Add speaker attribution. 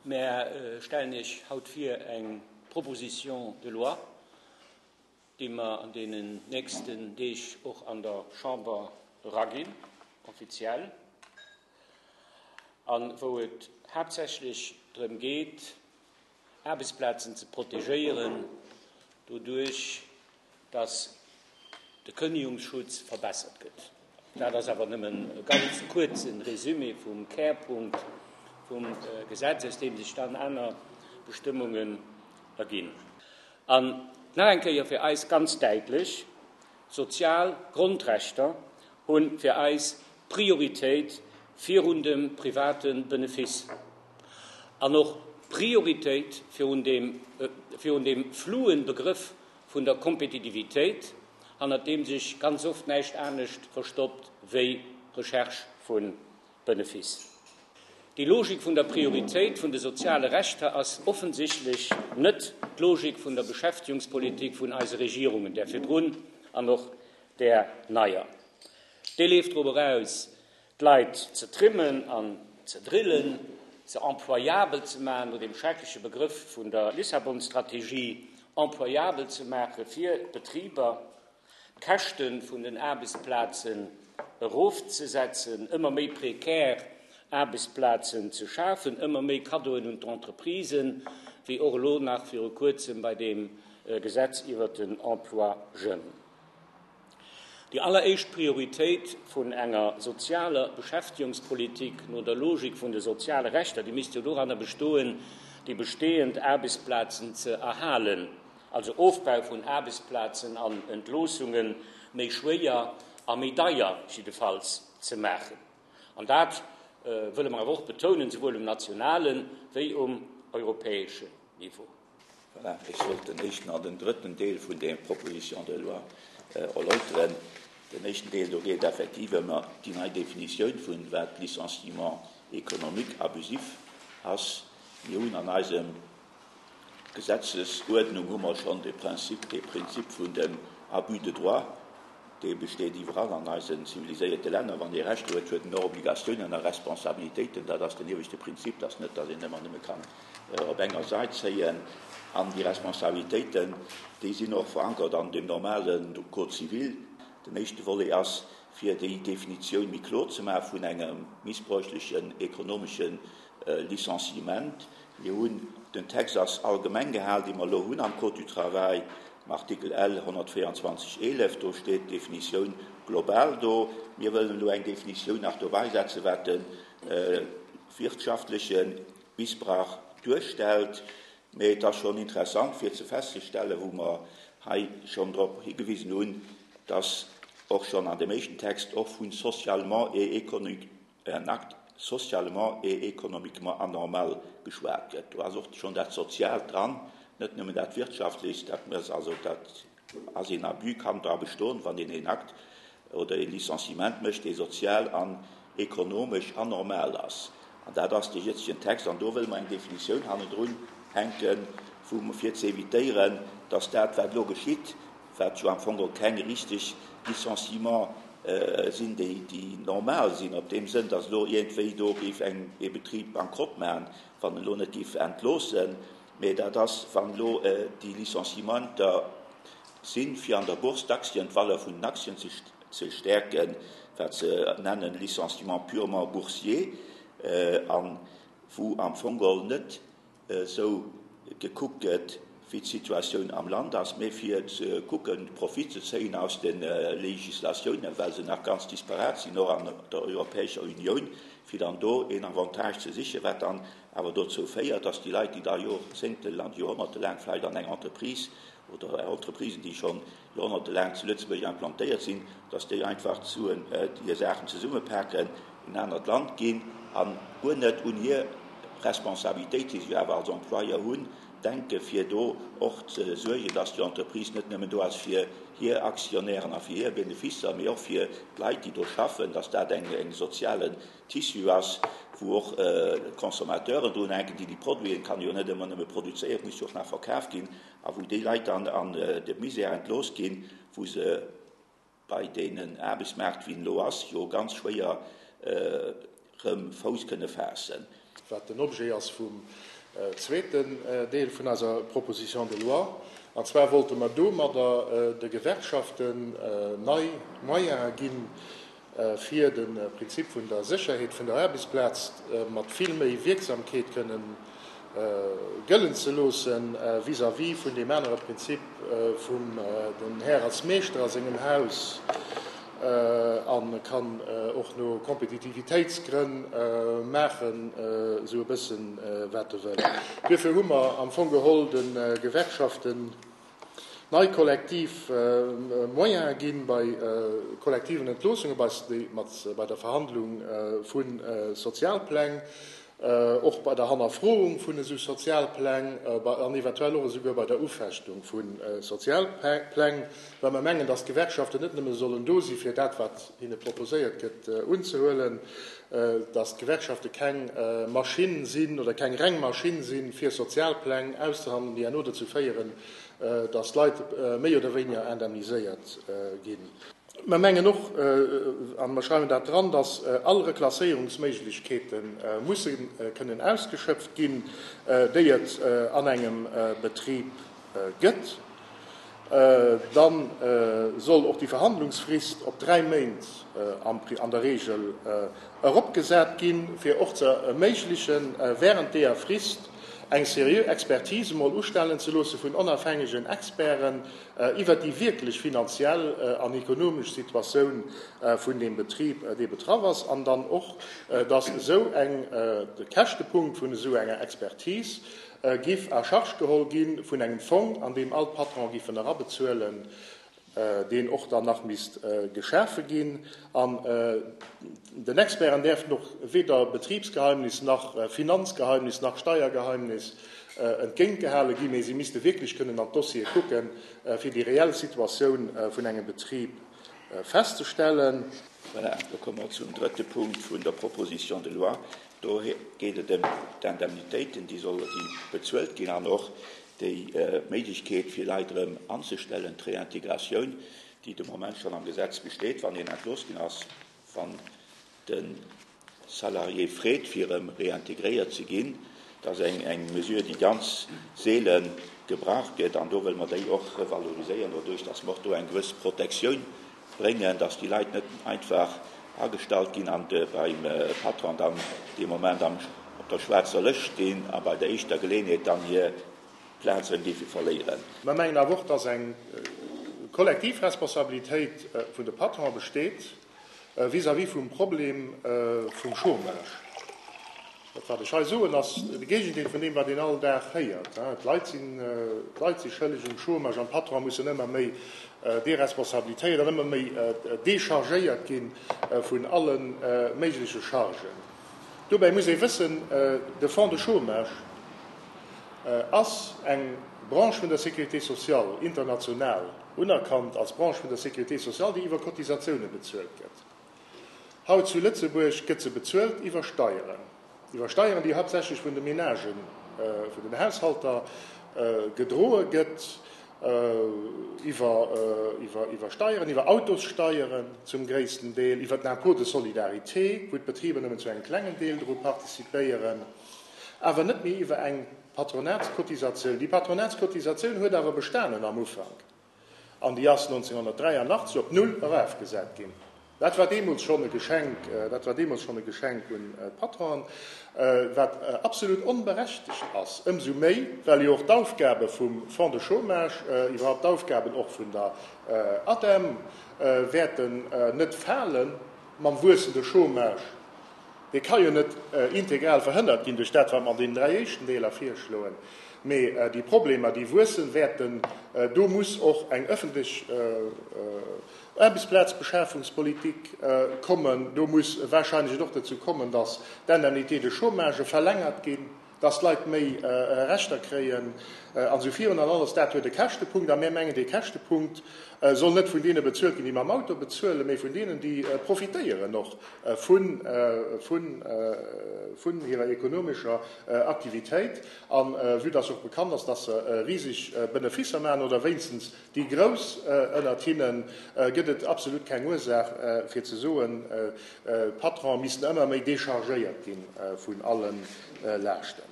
Speaker 1: Mär stellen Iech haut vir eng Proposition de loi, déi mer an deenen nächsten Deeg och an der Chamber eraginn, offiziell, a wou et haaptsächlech drëm geet, Aarbechtsplazen ze protegéieren, doduerch dass de Kënnegungsschutz verbessert gëtt. Dat ass awer nëmmen e ganz kuerze Résumé vum Kärpunkt vum Gesetz, aus deem sech dann aner Bestëmmungen erginn. An nach eng Kéier fir eis ganz däitlech, D'sozial Grondrechter hu fir eis Prioritéit virun dem private Benefiss an och Prioritéit virun deem, virun deem flouen Begrëff vun der Kompetitivitéit, hannert deem sech ganz oft näischt anescht verstoppt wéi Recherche vu Benefice. Déi Logik vun der Prioritéit vun de soziale Rechter ass offensichtlech net d'Logik vun der Beschäftigungspolitik vun eise Regierungen, där virdrun an och där neier. Déi leeft drop eraus, d'Leit ze trimmen an ze drillen, se employabel ze maachen, no deem schreckleche Begrëff vun der Lissabon-Strategie, employabel ze maache fir d'Betriber, d'Käschte vun den Aarbechtsplazen erofzesetzen, ëmmer méi prekär Aarbechtsplazen ze schafen, ëmmer méi Kaddoen un d'Entreprisen, wéi och elo nach viru Kuerzem bei deem Gesetz iwwert den Emploi jeune. Déi alleréischt Prioritéit vun enger sozialer Beschäftigungspolitik no der Logik vun de soziale Rechter, déi misst jo doranner bestoen, déi bestehend Aarbechtsplazen ze erhalen, also Ofbau vun Aarbechtsplazen an Entloossunge méi schwéier a méi deier jiddefalls ze maachen. An dat wëlle mer awer och betounen, souwuel um nationale wéi um europäeschen Niveau.
Speaker 2: Voilà, ech sollt den éischten an den drëtten Deel vun där Proposition de loi erläuteren. Den éischten Deel, do geet et effektiv ëm déi nei Definitioun vun wat Licenciement économique abusif ass. Mir hunn an eisem Gesetzesuerdnung hu mer schonn de Prinzip, dee Prinzip vun dem Abus de droit, dee besteet iwwerall an eisen ziviliséierte Länner. Wann ee Rechter huet, huet en och Obligatiounen a Responsabilitéiten. Dat ass den ieweschte Prinzip. Dat ass net, datt een ëmmer nëmme kann op enger Sait zéien. An déi Responsabilitéiten, déi sinn och verankert an dem normale Code civil. Den éischte Volet ass, fir déi Definitioun méi kloer ze maache vun engem missbräuchlechen ekonomesche Licenciement. Mir hunn, den Text ass allgemeng gehal, dee mer elo hunn am Code du Travail, am Artikel L. 124 11, do steet d'Definitioun global do. Mir wëllen elo eng Definitioun nach dobäisetzen, wat de wirtschaftleche Missbrauch duerstellt. Mee et ass schonn interessant fir ze festzestellen, wou mer hei schonn drop higewisen hunn, dass och schonn an dem éischten Text och vu socialement et économique, un acte socialement et économiquement anormal geschwat gëtt. Do ass och schonn dat Soziaalt dran, net nëmmen dat Wirtschaftlecht. Dat ass also dat Ass een Abus kann dra bestoen, wann een een Akt oder ee Licenciement mécht, dee sozial an ekonomesch anormal ass. An dat ass de jëtzegen Text. An do wëlle mer eng Definitioun hannendrun hänken, wou, fir ze évitéieren, dass dat, wat elo geschitt, wat jo am Fong och keng richteg Licenciements sinn, déi, déi normal sinn, op deem Sënn, dass elo iergendwéi do géif eng, ee Betrib bankrott maachen, wann en elo net géif entloossen, Mee dat ass, wann elo déi Licenciementer sinn, fir an der Bourse d'Aktien, d'Valeur vun den Aktien ze stäerken, wat se nennen Licenciement purement boursier, a wou am Fong geholl net esou gekuckt gëtt, wéi d'Situatioun am Land ass, mee fir ze kucken, Profit ze zéien aus de Législatiounen, well se nach ganz disparat sinn, och an der Europäescher Unioun, fir dann do een Avantage ze sichen, wat dann awer dozou féiert, dass déi Leit, déi da jorzéngte an joerhonnertelaang vläicht an enger Entreprise oder Entreprisen, déi schonn joerhonnertelaang zu Lëtzebuerg implantéiert sinn, dass déi einfach d'Suen, hir Saachen zesummepaken, en anert Land ginn a guer net un hir Responsabilitéit, déi se jo awer als Employeur hunn, denken, fir do och ze suergen, dass déi Entreprise net nëmmen do ass fir hir Aktionnairen a fir hir Beneficer, mee och fir d'Leit, déi do schaffen, dass dat eng soziale Tissu ass, wou och d'Consommateuren drun hänken, déi déi Produiten, kann jo net ëmmer nëmme produzéiert, muss jo och nach verkaf ginn, a wou déi Leit dann an de Misär entlooss ginn, wou se bei deenen Aarbechtsmaart, wéi en elo ass, jo ganz schwéier erëm Fouss kënne faassen.
Speaker 3: wat den Objet ass vum zweeten Deel vun eiser Proposition de loi. An zwar wollte mer domadder de Gewerkschaften nei Moyene ginn, fir de Prinzip vun der Sécherheet vun der Aarbechtsplaz mat vill méi Wierksamkeet kënnen gëllen ze loosse vis-à-vis vun deem anere Prinzip vum den Här ass Meeschter a sengem Haus a kann och no Kompetitivitéitsgrënn maachen esou e bëssen, wat e wëll. Duerfir hu mer am Fong geholl de Gewerkschaften nei kollektiv Moyene ginn bei kollektiven Entloossunge bei der Verhandlung vu Sozialpläng, och bei der Hannerfroung vun esou Sozialpläng an eventuell och esouguer bei der Ufechtung vu Sozialpläng, well mer mengen, dass d'Gewerkschaften net nëmme sollen do si fir dat, wat hinne proposéiert gëtt, unzehuelen, dass d'Gewerkschafte keng Maschinn sinn oder keng reng Maschinn sinn, fir Sozialpläng auszehandelen, déi herno dozou féieren, dass d'Leit méi oder wéiniger indemniséiert ginn. Mer mengen och, a mer schreiwen dat dran, dass all Reklasséierungsméiglechkeete musse kënnen ausgeschöpft ginn, déi et an engem Betrib gëtt. Da soll och déi Verhandlungsfrist op 3 Méint an der Regel eropgesat ginn, fir och ze erméiglechen, während deeër Frist eng seriö Expertise emol ustellen ze loosse vun onafhängegen Experten iwwert déi wierklech finanziell an ekonomesch Situatioun vun deem Betrib, dee betraff ass, an dann och, dass esou eng, de Käschtepunkt vun esou enger Expertise giff à charge geholl gi vun engem Fong, an deem all d'Patronen giffen erabezuelen, deen och dann nach misst geschafe ginn. An den Experten däerften och weder Betribsgeheimnis nach Finanzgeheimnis nach Steiergeheimnis entgéintgehale ginn, mee si misste wierklech kënnen an d'Dossiere kucken, fir déi reell Situatioun vun engem Betrib festzestellen.
Speaker 2: Voilà, da komme mer zum drëtte Punkt vun der Proposition de loi. Do geet et ëm d'Indemnitéiten, déi solle bezuelt ginn, an och déi Méiglechkeet, fir Leit erëm anzestellen, d'Réintégratioun, déi de Moment schonn am Gesetz besteet, wann een entlooss ginn ass, wann de Salarié freet, fir erëm réintégréiert ze ginn. Dat ass eng Mesure, déi ganz seele gebraucht gëtt, an do wëlle mer déi och revaloriséieren, doduerch dass mer och do eng gewëss Protektioun bréngen, dass déi Leit net einfach agestallt ginn an beim Patron dann dee Moment op der schwaarzer Lëscht stinn a bei der éischter Geleeënheet dann hir Plaz erëm géife verléieren.
Speaker 3: Mer mengen awer och, dass eng kollektiv Responsabilitéit vun de Patronen besteet vis-à-vis vum Problem vum Chômage. Dat, wat ech hei soen, ass de Géigendeel vun deem, wat een all Dag héiert. D'Leit sinn, d'Leit si schëlleg um Chômage an d'Patronen mussen ëmmer méi déresponsabilitéiert an ëmmer méi déchargéiert gi vun alle méigleche Chargen. Dobäi muss ee wëssen, de Fonds de chômage ass eng Branche vun der Sécurité sociale, international unerkannt als Branche vun der Sécurité sociale, déi iwwer Cotisatioune bezuelt gëtt. Haut zu Lëtzebuerg gëtt se bezuelt iwwer Steieren, iwwer Steieren, déi haaptsächlech vun de Menagen, vun den Haushalter gedroe gëtt, iwwer, iwwer, iwwer Steieren, iwwer Autossteieren zum gréissten Deel, iwwer den Impôt de solidarité, wou d'Betriber nëmmen zu engem klengen Deel dru participéieren, awer net méi iwwer eng Patronatscotisatioun. Déi Patronatscotisatioun huet awer bestanen am Ufank. An déi ass 1983 op null erafgesat ginn. Dat war deemools schonn e Geschenk, dat war deemools schonn e Geschenk un d'Patronen, wat absolut onberechtegt ass, ëmsou méi, well jo och d'Aufgabe vum Fonds de chômage, iwwerhaupt d'Aufgaben och vun der ADEM wäerten net fale mam wuessende Chômage. Dee ka jo net integral verhënnert ginn duerch dat, wat mer an deenen dräi éischten Deeler virschloen, mee déi Problemer, déi wuessen wäerten, do muss och eng öffentlech Aarbechtsplazbeschafungspolitik kommen, do muss wahrscheinlech et och dozou kommen, dass d'Indemnités de chômage verlängert ginn. Dass d'Leit méi Rechter kréien an esou virun an alles, dat huet e Käschtepunkt. A mir mengen, dee Käschtepunkt soll net vun deene bezuelt ginn, déi mam Auto bezuelen, mee vun deenen, déi profitéieren och vun hirer ekonomescher Aktivitéit. A vue dass och bekannt ass, dass se riseg Benefisser maachen, oder wéinstens déi Grouss ënnert hinnen, gëtt et absolut keng Ursaach fir ze soen, d'Patronen missten ëmmer méi déchargéiert gi vun alle Laaschten.